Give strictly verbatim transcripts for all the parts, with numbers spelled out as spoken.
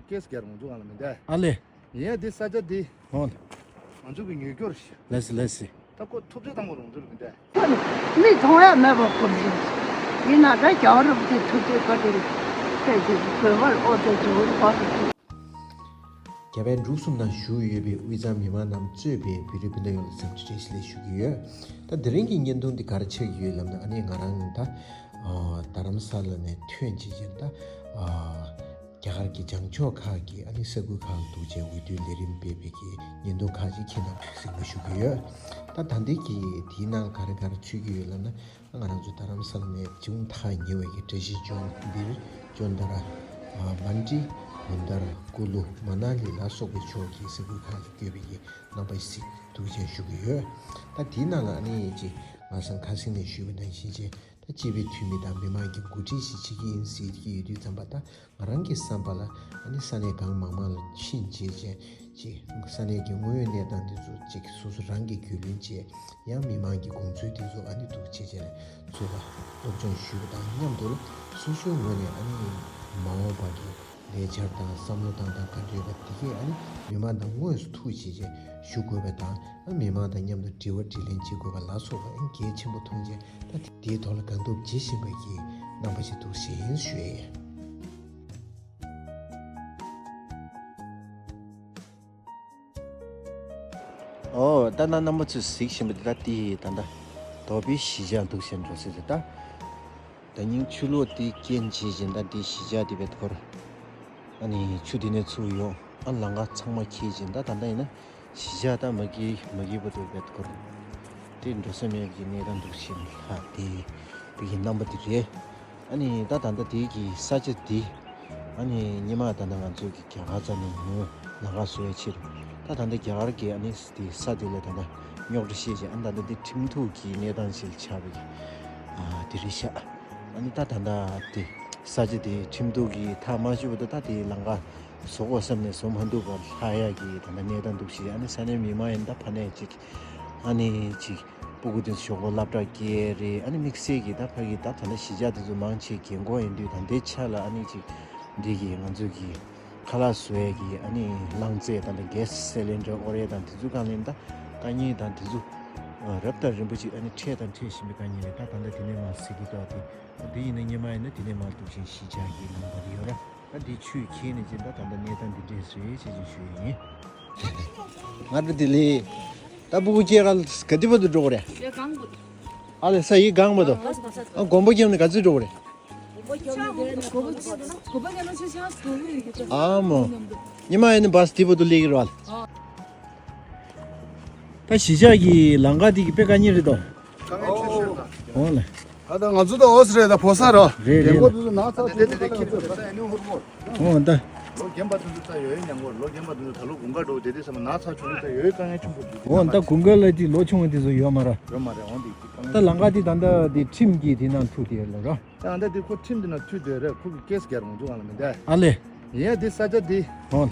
སྐད་ཆ་རྒྱག་རུང་ཚུགས་གང་ལ་མི་འདས། ཨ་ལེ། ཡིན་ཡ་འདི་ས་ཆ་འདི། ཧོ། ང་ཚོ་གི་ཉོས་སྐྱོར་ཞིག་ལ་སི་ལ་སི། ད་ཁོ་ཐུབ་ཚོད་བཏང་གོ་རུང་ཚུགས་མི་འདས། མི་མཐོང་ཡ་མེད་པ་ཁོ་རེད། ཡིན་ན་ད་རྒྱལ་བ་རིན་པོ་ཆེ་ཐུབ་ཚོད་ཁ་དེ་རེད། ཁྱེད་ཀྱི་དགོས་པར་ཨོ་ཙེ་ཇོ་བོ་རི་བ་སུ། རྒྱ་བལ་འབྲུག་གསུམ་ནང་བཞུགས་ཡོད་པའི་དབུས་གཙང་མི་མང་རྣམས་གཙོས་པའི་བོད་རིགས་སྤུན་ཟླ་ཡོངས་ལ་འཚམས་འདྲི་བཀྲ་ཤིས་བདེ་ལེགས་ཞུ་གི་ཡོད། ད་དེ་རིང་གི་བརྙན་ཐུང་འདི་ག་རེ་ཆགས་ཀྱི་ཡོད་ལབ་ན། ཨ་ནི་ང་རང་ད་ཨ་རྡ་རམ་ས་ལ་ནས་ཐོན་བྱས་རྗེས་ད་ཨ་རྒྱ་གར་གྱི་བྱང་ཕྱོགས་ཁག་གི་ཨ་ནི་ས་ཁུལ་ཁག་ལ་འདུག་བྱས་འོས་བསྡུའི་ལས་རིམ་སྤེལ་བའི་གི་བརྙན་ཐུང་ཁག་ཅིག་ཁྱེད་རྣམས་ཚོར་གཟིགས་པ་ཞུ་གི་ཡོད། ད་ད་ལྟའི་གི་དེའི་ནང་ག་རེ་ག་རེ་ཚུད་ཀྱི་ཡོད་ལབ་ན། ང་རང་ཚོ་རྡ་རམ་ས་ལ་ནས་བྱུང་ཐག་ཉེ་བའི་གི་བཀྲ་ཤིས་ལྗོངས་འདིར་ཅོན་ཏ་ར། ཨ་མན་ཌི། གུན་དར། ཀུ་ལུ། མ་ན་ལི་ལ་སོགས་པའི་ཕྱོགས་ཀྱི་ས་ཁུལ་ཁག་ལ་བསྐྱོད་པའི་གི་རྣམ་པ་ཞིག་འདུག་བྱས་ཞུ་གི་ཡོད། ད་དེའི་ནང་ལ་ཨ་ནི་ཅིག་ང་སང་ཁ་སང་ནས་ཞུས་པ་ནང་བཞིན་བྱས། ད་སྤྱི་པའི་འཐུས་མི་དང་མི་མང་གི་འགོ་ཁྲིད་ཞིག་བྱེད་ཀྱི་ཡིན་ཟེར་གྱི་ཡོད་དུས་ཙམ་པ། ད་ང་རང་གི་བསམ་པ་ལ་ཨ་ནི་ས་གནས་གང་མང་མང་ལ་ཕྱིན་བྱས་བྱས་ཅིག་ས་གནས་ཀྱི་དངོས་ཡོད་གནས་སྟངས་འདི་ཚོ་ཅིག་སོ་སོ་རང་གིས་རྒྱུས་ལོན་བྱས། ཡང་མི་མང་གི་དགོངས་ཚུལ་འདི་ཚོ་ཨ་ནི་འདུག་བྱས་བྱས་ལ་ཚུར་ལ་སློབ་སྦྱོང་ཞུས་པ་དང་མཉམ་དུ་ལ། སོ་སོའི་ངོས་ནས་ཨ་ནི་མ་འོངས་པ་གི་ལས་འཆར་དང་བསམ་བློ་བཏང་སྟངས་ག་འདྲ་ཡོད་པ་དེ་གས་ཨ་ནི་མི་མང་དང་དངོས་སུ་ཐུག་བྱས་བྱས་ཞུ་དགོས་པ་དང་། ཨ་མི་མང་དང་མཉམ་དུ་དྲི་བ་དྲིས་ལན་བྱེད་དགོས་པ་ལ་སོགས་པ་ཨ་ནི་གལ་ཆེན་པོ་མཐོང་བྱས། ད་དེའི་ཐོག་ལ་གང་ཐུབ་བྱེད་བཞིན་པ་གི་རྣམ་པ་ཞིག་འདུག་ཞེས་ཞུ་ཡས་ཡིན། ཨོ། ད་ནང་རྣམ་པ་ཚོས་གཟིགས་བཞིན་པ་འདི་ད་དེ་ད་ལྟ་དོ་པའི་གཞིས་ཆགས་འདུག་བྱས་འགྲོ་ས་རེད། ད་ད་ཉིན་ཆུ་ལོག་དེ་རྐྱེན་བྱས་བཞིན་ད་དེ་གཞིས་ཆགས་དེ་བེད་ཁོར་ཨ་ནི་ཆུ་དེ་ནས་ཚུར་ཡོང་། ཨ་ལམ་ཁ་ཚང་མ་འཁྱེར་བཞིན་ད་ད་ལྟ་ཡིན་ན་གཞིས་ཆགས་ད་མ་གི་མ་གི་བར་དུ་བེད་ཁོར་དེ་འགྲོ་ས་མེད་ཀྱི་གནས་སྟངས་འདུག་བྱས་ལྷག་དེ་བི་གི་རྣམ་པ་དེ་རེད། ཨ་ནི་ད་ད་ལྟ་དེ་གི་ས་ཆ་དེ། ཨ་ནི་སྔོན་མ་ད་ལྟ་ང་ཚོ་གི་རྒྱ་གར་རྩ་ནས་ཉོས་ལམ་ཁ་བཟོ་ཡ་ཕྱིར། ད་ད་ལྟ་རྒྱ་གར་གི་ཨ་ནི་དེ་ས་དེ་ལ་ད་ལྟ་རྙོག་དྲ་བཤད་བྱས། ཨ་ནི་ད་ལྟ་དེ་ཁྲིམས་གཏུག་གི་གནས་སྟངས་ཤིག་ཆགས་པའི་ཨ་དེ་རེད་ཤག་ཨ་ནི་ད་ད་ལྟ་དེ་ས་ཆ་དེ་ཁྲིམས་གཏུག་གི་ཐག་མ་ཆོད་པ་ད་ད་དེ་ལམ་ཁ་བཟོ་དགོས་བསམ་ནས་བཟོ་མ་ཐུབ་པར་ལྷག་ཡ་གི་ད་ལྟ་གནས་སྟངས་འདུག་བྱས། ཨ་ནི་ས་གནས་མི་མང་ཡིན་ད་ཕ་ནས་ཅིག་ཨ་ནི་ཅིག་སྤུ་གུ་དེ་ཚོ་ཞོགས་པ་སློབ་གྲྭ་སྐྱེལ་རེད། ཨ་ནི་དམིགས་བསལ་གྱི་ད་ཕ་གི་ད་ད་ལྟ་གཞིས་ཆགས་དེ་ཚོ་མང་ཆེ་རྒན་གོག་ཡིན་དུས། ད་ལྟའི་ཆ་ལ་ཨ་ནི་ཅིག་འདི་གི་ང་ཚོ་གི་ཁ་ལག་བཟོ་ཡས་ཀྱི་ཨ་ནི་རླངས་རྫས་དང་། ད་གེ་སི་སི་ལིན་ཌར་དབོར་ཡས་དང་དེ་ཚོ་གང་ལེན་ད་དཀའ་ངལ་དང་དེ་ཚོ་རབ་དང་རིམ་པ་ཅིག་ཨ་ནི་འཕྲད་དང་འཕྲད་བཞིན་པའི་དཀའ་ངལ་རེད། ད་ད་ལྟ་དེ་ནས་མར་ཟེར་གྱི་འདུག་དེ། ད་དེ་ཡིན་ན་སྔོན་མ་ཡིན་ན་དེ་ནས་མར་འདུག་བཞིན་གཞིས་ཆགས་ཀྱི་ལམ་བར་ཡོད་ར། ད་འདི་ཆུས་ཁྱེར་ནས་ཅི་ད་ད་ལྟ་གནས་སྟངས་འདི་འདྲས་རེད་ཅེས་ཅིག་ཞུ་ཡི་ཡིན། ང་ཚོ་འདི་ལས་ད་སྤུ་གུ་སྐྱེལ་ག་ག་དུས་བར་དུ་འགྲོ་གི་རེད། ཨ་ལེ་ས་ཡི་གང་བར་དུ། ཨ་དགོན་པ་ཁྱེར་ནས་ག་ཚོད་འགྲོ་གི་རེད། ཨ་མོ། ཉི་མ་ཡིན་ན་བ་སི་དེ་བར་དུ་སླེབས་ཀྱི་རེད་བ། ད་གཞིས་ཆགས་ཀྱི་ལམ་ཁ་དེ་གི་དཔེ་དཀའ་ངལ་རེད་དོ། དཀའ་ངལ་ཆེ་ཤོས་ད། འོ་ལེ། ད་ལྟ་ང་ཚོ་ད་འོ་ས་རེད་ད་ཕོ་ས་ར། རེད་རེད། རྒན་གོག་དེ་ཚོ་ན་ཚ་ཆུང་ཆུང་ད་ལ་ང་ཚོ། འོ་ད། ལོ་རྒན་པ་དེ་ཚོ་ད་ཡོད་ཡོད་ཉམས་གོ། ལོ་རྒན་པ་དེ་ཚོ་ད་ལོ་དགུན་ཁ་འགྲོ་དེ་དུས་ཙམ་པ་ན་ཚ་ཆུང་ཆུང་ད་ཡོད་ཡོད་དཀའ་ངལ་ཆེན་པོ་འདུག་འོ་ད་དགུན་ཁ་ལ་དེ་ལོ་ཆུང་བ་དེ་ཚོ་ཡོད་མ་ར། ཡོད་མ་རེད། འོ་འདི་དཀའ་ངལ། ད་ལམ་ཁ་དེ་ད་ལྟ་དེ་ཁྲིམས་ཀྱི་དེ་ནང་ཐུག་དེ་ལ་ར། ད་ལྟ་འདི་ཁོ་ཁྲིམས་འདི་ན་མཐུད་སྡོད་རེད། ཁོ་གི་ཀེ་སི་རྒྱག་རུང་ཚུགས་གང་ལ་མི་འདས། ཨ་ལེ། ཡིན་ཡ་འདི་ས་ཆ་འདི། ཧོ།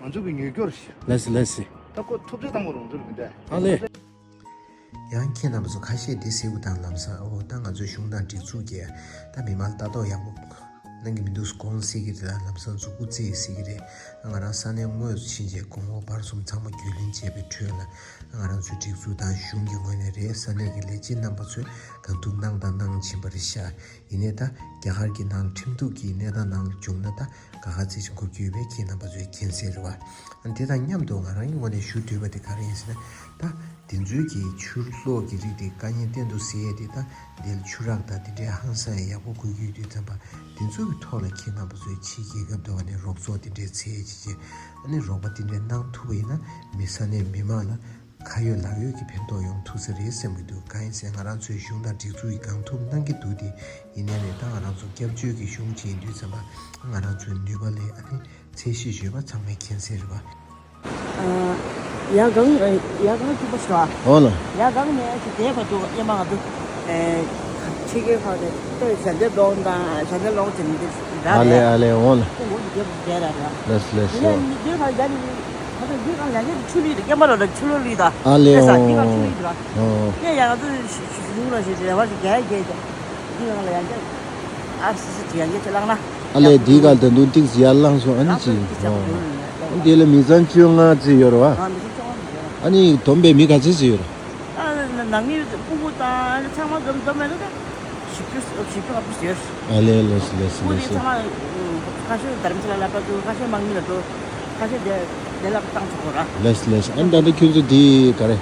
ང་ཚོ་གི་ཉོས་སྐྱོར་ཞིག་ལ་སི་ལ་སི། ད་ཁོ་ཐུབ་ཚོད་བཏང་གོ་རུང་ཚུགས་ལ་མི་འདས། ཨ་ལེ། ཡང་ཁྱེད་རྣམ་པ་ཚོ་ཁ་ཤས་འདི་གཟིགས་པ་དང་ལམ་སང་ཨོ་ད་ང་ཚོའི་གཞུང་དང་སྒྲིག་འཛུགས་ཀྱིས་ད་མི་མང་ལ་ལྟ་རྟོག་ཡག་པོ་གནང་གི་མི་འདུག་དགོངས་སྲིད་ཀྱི་རེད། ལམ་སང་མཛུབ་གུ་རྩེ་སྲིད་ཀྱི་རེད། ང་རང་ས་གནས་དངོས་སུ་ཕྱིན་རྗེས་གོང་འོག་བར་གསུམ་ཚང་མ་རྒྱུས་ལོན་བྱས་པའི་ཁྲོད་ལ། ང་རང་ཚོའི་སྒྲིག་འཛུགས་དང་གཞུང་གི་ངོས་ནས་རེད། ས་གནས་ཀྱི་ལས་བྱེད་རྣམ་པ་ཚོས་གང་ཐུབ་གནང་དང་གནང་བཞིན་པ་རེད་ཤག་ཡིན་ནའི་ད་རྒྱ་གར་གྱི་ནང་ཁྲིམས་གཏུག་གི་གནས་སྟངས་ནང་ལ་བྱུང་ན་ད་དཀའ་ཁག་ཚད་ཅིག་འཁུར་གྱི་ཡོད་པའི་ཁྱེད་རྣམ་པ་ཚོས་མཁྱེན་གསལ་རེད་བ། ཨ་དེ་དང་མཉམ་དུ་ང་རང་གི་ངོས་ནས་ཞུ་འདོད་པ་དེ་ག་རེ་ཡིན་ཟེར་ན། ད་དེ་ཚོའི་གི་ཆུ་གློག་གི་རིགས་དེ་དཀའ་ངལ་གཏན་དུ་སེལ་ཡས་དེ་ད་འདིར་ཆུ་རགས་དང་དེ་འདྲའི་ཧང་སང་ཡག་པོ་དགོས་ཀྱི་ཡོད་དུས་ཙམ་པ། དེ་ཚོ་གི་ཐོག་ལ་ཁྱེད་རྣམ་པ་ཚོས་ཕྱིའི་རྒྱལ་ཁབ་དུ་བ་ནས་རོགས་ཚོགས་དེ་འདྲའི་ཚད་ཅིག་ཅིག་ཨ་ནི་རོགས་པ་དེ་འདྲའི་གནང་ཐུབ་པ་ཡིན་ན། མི་ས་གནས་མི་མང་ལ་ཁ་ཡོད་ལག་ཡོད་ཀྱི་ཕན་ཐོགས་ཡོང་ཐུབ་ས་རེད་བསམ་གྱི་འདུག་གང་ཡིན་ཟེར་ང་རང་ཚོའི་གཞུང་དང་སྒྲིག་འཛུགས་ཀྱིས་གང་ཐུབ་གནང་གི་འདུག་དེ་ཡིན་ནའི་རེད། ད་ང་རང་ཚོ་སྐྱབས་བཅོལ་གྱི་གཞུང་ཅིག་ཡིན་དུས་ཙམ་པ། ང་རང་ཚོའི་ནུས་པ་ལས་ཨ་ནི་ཚད་གཞི་ཡོད་པ་ཚང་མས་མཁྱེན་གསལ་རེད་བ། ཡ་གང་ཡ་གང་ཐུག་པ་ཞོ། ཨོ་ལ། ཡ་གང་ནས་ཅི་བསྡད་པ་འདུག་ཨེ་མ་ང་འདུག་ཕྱི་རྒྱལ་ཁག་ནས་ལྟོས་ཞལ་འདེབས་གཏོང་དང་ཞལ་འདེབས་སློང་བྱེད་མི་འདུག་ཨ་ལེ་ཨ་ལེ་འོང་ལ། ཁོང་ངོ་ཡི་རྒྱབ་བསྡད་ར་ར། ལེས་ལེས་ཡ་ཡོ། མི་འདུག་ཁ་ཡ་ནི་ཁ་ཚ་འདུག་ཁ་ཡ་ནི་ཆུ་ལུད་དེ་སྐྱེམ་པ་ལ་ལ་ཆུ་ལོ་ལུད་ད། ཨ་ལེ་ལེས་འདི་ཁ་ཆུ་འོང་ལུད་དུ་ར། འོང་། ཡ་ཡ་ང་ཚོ་ཞུ་ལ་ཞེས་རེ་བ་ཞིག་རྒྱ་ཡ་རྒྱ་ཡ་འདི་ཁ་ལ་ཡ་རྒྱ་ཨ་སི་སི་ཅི་ཡ་རྒྱ་ཅི་ལང་ན། ཨ་ལས་འདི་ག་ད་དུང་ཏིག་ཙི་ཡར་ལངས་སོང་ཨ་ནི་ཅི། ཨ་འདི་ལ་མི་ཚང་བཅོ་ལྔ་ཙི་ཡོད་རེད་བ། ཨ་ནི་བསྡོམས་པས་མི་ག་ཚོད་ཙི་ཡོད་རེད། ཨ་ན་ནང་མི་སྤུ་གུ་དང་ཚང་མ་འཛོམས་འཛོམས་མེད་ན་ད་བཞི་བཅུ་བཞི་བཅུ་ལྔ་བཅུ་ཡོད། ཨ་ལས་ལས་ལས་སྤུ་གུ་ལས་དེ་ཚང་མ་ཁ་ཤས་དྷ་རམ་ས་ལ་ལ་ཕེབས་འདུག་ཁ་ཤས་དམག་མི་ལ་འགྲོ། ཁ་ཤས་དེ་དེ་ལ་བཏང་ཆོག་གོ་ར། ལས་ལས་ཨ་ནི་ད་ལྟ་ཁྱོད་ཚོ་འདི་ག་རེ།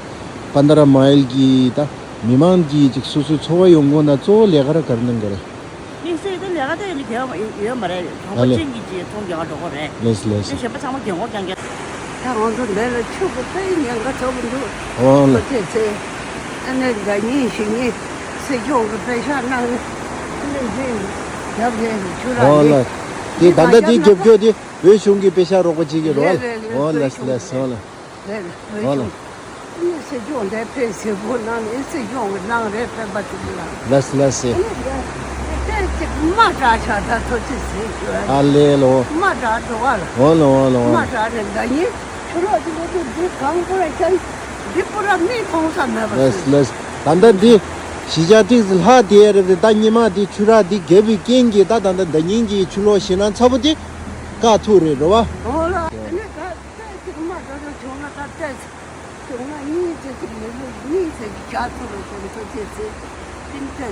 པན་དྷ་ར་མའིལ་གྱི་ད་མི་མང་གི་ཅིག་སོ་སོའི་འཚོ་བ་ཡོང་སྒོ་ན་གཙོ་བོ་ལས་ཀ་ར་ག་རེ་གནང་གི་རེད། དམིགས་བསལ་དེ་ལས་ཀ་དེ་ཡིན་གྱི་ཡོད་མ་རེད། གྲོང་པ་ཨ་ལེ། ཅན་གྱི་ཅིག་ཚོང་རྒྱག་ག་འགྲོ་གི་རེད། ལེས་ལེས། དེ་གཞན་པ་ཚང་མ་རྒན་གོག་རྐྱང་རྐྱང་། ད་ང་ཚོ་འདི་ལ་ཆུ་གི་དཔེ་ཉེན་ཁ་ཚ་པོ་འདུག་ཨོ་ལེ། ཁོ་ཚོས་ཚེ་ཨ་ནེ་ཟླ་ཉིན་ཞིག་ཉིན་སྲིད་སྐྱོང་གི་པེ་ཤག་གནང་ནས་ཨ་ནེ་འདི་རྒྱབ་རེད་ཆུ་ར་ཨོ་ལེ། རེད། དེ་ད་ལྟ་དེ་རྒྱབ་སྐྱོར་དེ་བོད་གཞུང་གི་པེ་ཤག་རོགས་པ་བྱེད་ཀྱི་རེད་བ། ལེ་ལེ་ལེ། ཨོ་ལེས་ལེས་ཨོ་ལེ། རེད་རེད། ཨོ་ལེ། ཨ་ནི་སྲིད་སྐྱོང་འདས་ཕེབས་ཟེར་བོ་གནང་ནས་སྲིད་སྐྱོང་གི་གནང་རེད་སྤེན་པ་ཚོ་ལ། ལགས་སོ་ལགས་སོ། ཨ་ནི་ལྟས་ཅིག་དམའ་དྲགས་ཆགས་ད་ཐོ་ཅི་ཟེར་ཞུ་ཨ་ལེ་ལོ། དམའ་དྲགས་འགྲོ་བ་ལ། ཨོ་ལེ་ཨོ་ལེ་ཨོ་ལེ། དམའ་དྲགས་ནས་ཟླ་ཉིན་ཆུ་ལོག་ཅིག་ལོ་དུས་འདི་གང་པོ་ར་ཤར་འདི་པོ་ར་མིག་མཐོང་ས་མེད་པ་ལགས་སོ་ལགས་སོ། ད་ལྟ་འདི་གཞིས་ཆགས་ཏིག་ཙི་ལྷག་བསྡད་རེད་དེ་ད་ཉི་མ་འདི་ཆུ་རགས་འདི་རྒྱབ་པའི་རྐྱེན་གྱིས་ད་ད་ལྟ་ཟླ་ཉིན་གྱི་ཆུ་ལོག་ཞེད་སྣང་ཚ་པོ་འདི་བཀག་ཐུབ་རེད་རེད་བ། ཨོ་ལ་ཨ་ནི་ད། ད་ཅིག་མ་འགྲོ་འགྲོ་བྱུང་ན་ད་ལྟ་བྱུང་ན་གཉིས་ཙམ་ཅིག་མི་ལུས་གཉིས་ཙམ་ཅིག་བྱ་ཐུབ་རེད་ཟེར་ཚོ་ཅེས་ཚེ་སྤིན་ཏེ་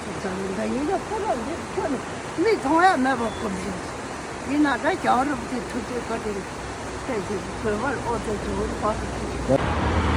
ཅིག་ཚ་ལུ་འདའ་ཡིན་ན་ཁོ་ར་འདི་ཁྱོད་ནི་མིག་མཐོང་ཡ་མེད་པ་ཁོ་བཞིན་ཡིན་ན་ད་རྒྱལ་བ་རིན་པོ་ཆེ་ཐུགས་རྗེ་བཀའ་དྲིན་ཏེ་ཅིག་བོད་པར་ཨོ་ཙེ་ཇོ་བོ་དཔའ་བོ་ཅིག